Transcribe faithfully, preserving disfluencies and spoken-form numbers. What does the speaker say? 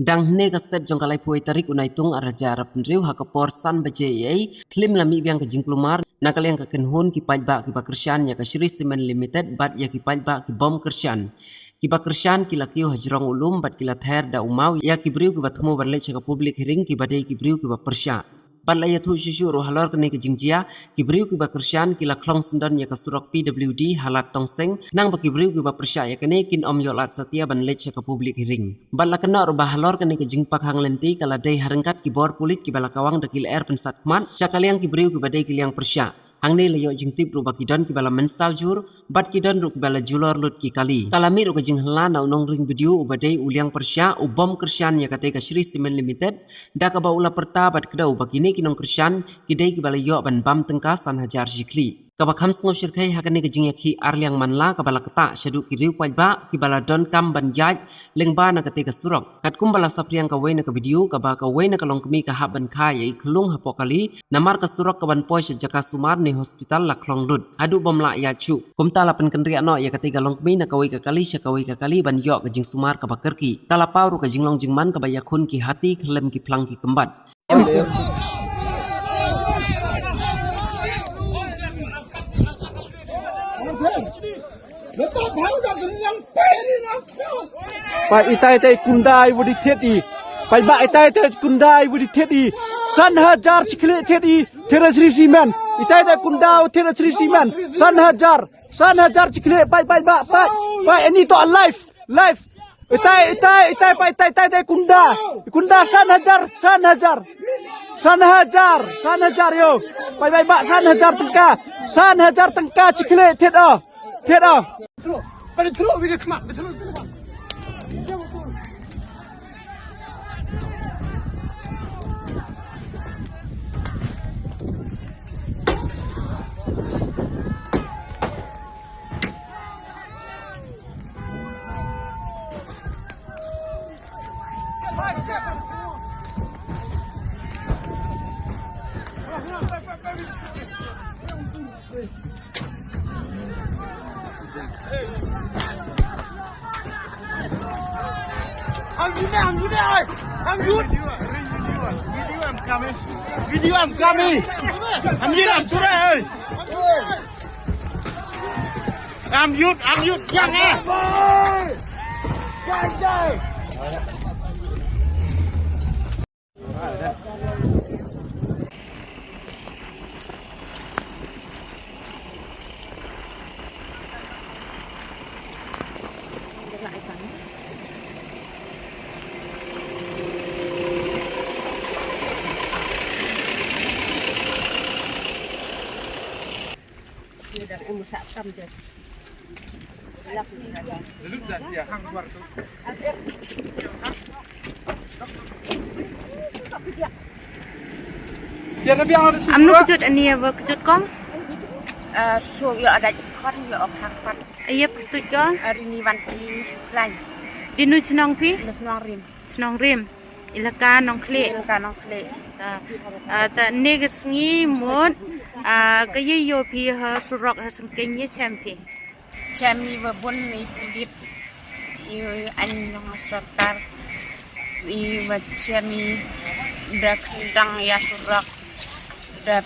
Dang hynne ka step jong ka laiphew tarik u Naitung arhajar arphew hynriew ha ka por san baje eiei, khlem la mih biang ka jingkulmar na ka liang ka kynhun ki paidbah kiba kyrshan ïa ka Shree Cement Limited bad ïa ki paidbah ki bym kyrshan. Kiba kyrshan ki la kiew ha jrong u lum bad ki la ther da u maw ïa ki briew kiba thmu ban leit sha ka public hearing kiba dei ki briew kiba pyrshah. Bad la ïathuh shuh shuh ruh halor kane ka jingjia, ki briew kiba kyrshan ki la khlong syndon ïa ka surok P W D ha Lad Tongseng, khnang ba ki briew kiba pyrshah ïa kane kin ym ïoh lad satia ban leit sha ka public hearing. Bad la kynnoh ruh ba halor kane ka jingpakkhang lynti ka la dei ha ryngkat ki bor pulit kiba la kawang da ki lyer pynsat khmat sha ka liang ki briew kiba dei ki liang pyrshah. Hangne la ïoh jingtip ruh ba ki don kiba la mynsaw jur, bad ki don ruh kiba la julor lut ki kali. Ka la mih ruh ka jinghylla na u nongring video uba dei u liang pyrshah u bym kyrshan ïa katei ka Shree Cement Limited, da kaba u la pyrta bad kdew ba kine ki nongkyrshan ki dei kiba la ïoh ban bam tyngka san hajar shi khlieh. Kaba kham sngewshyrkhei ha kane ka jingïakhih ar liang manla kaba la ktah shaduh ki riew paidbah kiba la donkam ban ïaid lyngba na katei ka surok. Katkum ba la saphriang kawei na ka video kaba kawei na ka longkmie ka hap ban kha ïa i khlung hapoh kali, namar ka surok ka ban poi sha jaka sumar ne hospital la khlong lut haduh bym lah ïaid shuh. Kumta la pynkynriah noh ïa katei ka longkmie na kawei ka kali sha kawei ka kali ban ïoh ka jingsumar kaba kyrkieh. Ka la paw ruh ka jinglong jingman kaba ïakhun ki hati khyllem ki phlang ki kymbat. Peit, itai itai i kunda iwa dei thied i. Peit, ba itai itai i kunda iwa dei thied i. San hajar shi khlieh thied i, thied da Shree Cement. Itai itai i kunda thied da Shree Cement. San hajar, san hajar shi khlieh. Peit, peit, ba, peit. Peit, ini to live, live. Itai, itai, itai, peit, itai, itai, itai i kunda. I kunda san hajar, san hajar. San hajar, san hajar ïo. Peit, peit, ba, san hajar tyngka. San hajar tyngka shi khlieh thied o. Thied o. Amno kjut ani ïa wa kjut kong? Eh, so ïa ada khon ïa ok hang khon. Ïa pyrtuit kong? Ari ni wan ki shuklain. Dinu chnong phi? Shnong Rim. Shnong Rim. Ilaka Nongkhlieh. Ilaka Nongkhlieh. Ah, ah, ta ne ka sngi mut, ah, ka ïa ïoh phi ha surok ha sengkeng ïa chem phi. Chem i wa bun i pulit i ain nong sorkar i wa chem i da khyndang ïa surok da